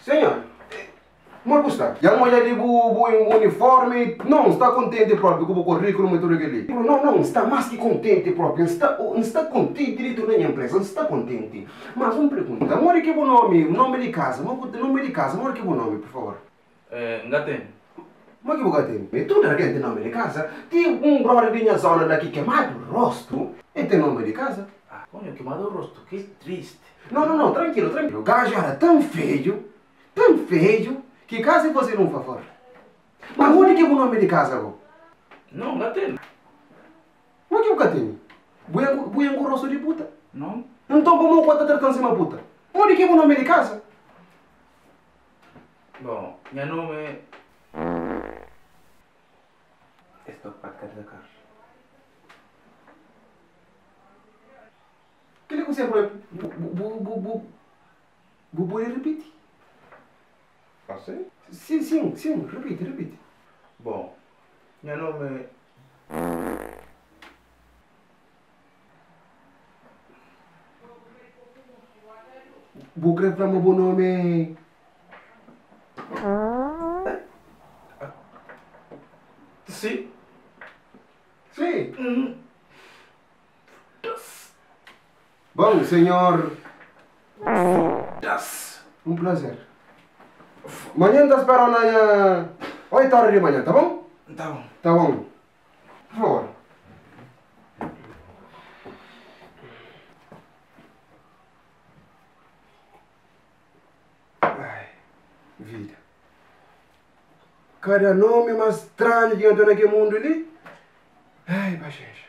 Senhor, Mo bu sta? Dja N odja di bu bu uniformi. Non, N sta kontenti propi ku bu kurikulumu i tudu kel-li. Non, non, N sta más ki kontenti propi. N sta, N sta kontenti di torna nha enpresa. N sta kontenti. Mas un pergunta, modi ki bu nomi, nomi di kaza, mo ku nomi di kaza, modi ki bu nomi, pur favor? N ka ten. Mo ki bu ka ten? Mi tudu algen ten nomi di kaza. Ti un brother di nha zona la ki kemadu rostu, el ten nomi di kaza. Ah, konho, kemadu rostu, ki tristi. No, no, no, trankilu, trankilu. Gaju era tan feiu. Tan feiu ki kaza e faze-l un favor. Ma modi ki é bu nomi di kaza go? Non, N ka tene. Mo ki bu ka tene? Bu é bu é ku rostu di puta? Non. Nton pamo ku ta tratan sima puta? Modi ki é bu nomi di kaza? Bon, nha nomi é. Es ta okupadu kada kar. Kili ku sempri bu bu bu bu. Bu pode ripiti? Asi? Sin, sin, sin, ripiti, ripiti. Bon, nha nomi é. Bu kre fla ma bu nomi é. Si. Si? Bon, senhor. Das. Un plazer. Manhan N ta spera-u na nha oitu óra di manhan, ta bon? Ta bon. Ta bon. Pur favor. Ai, vida. Kada nomi más stranhu ki N ta na kel mundu li. Ai, paxénxa.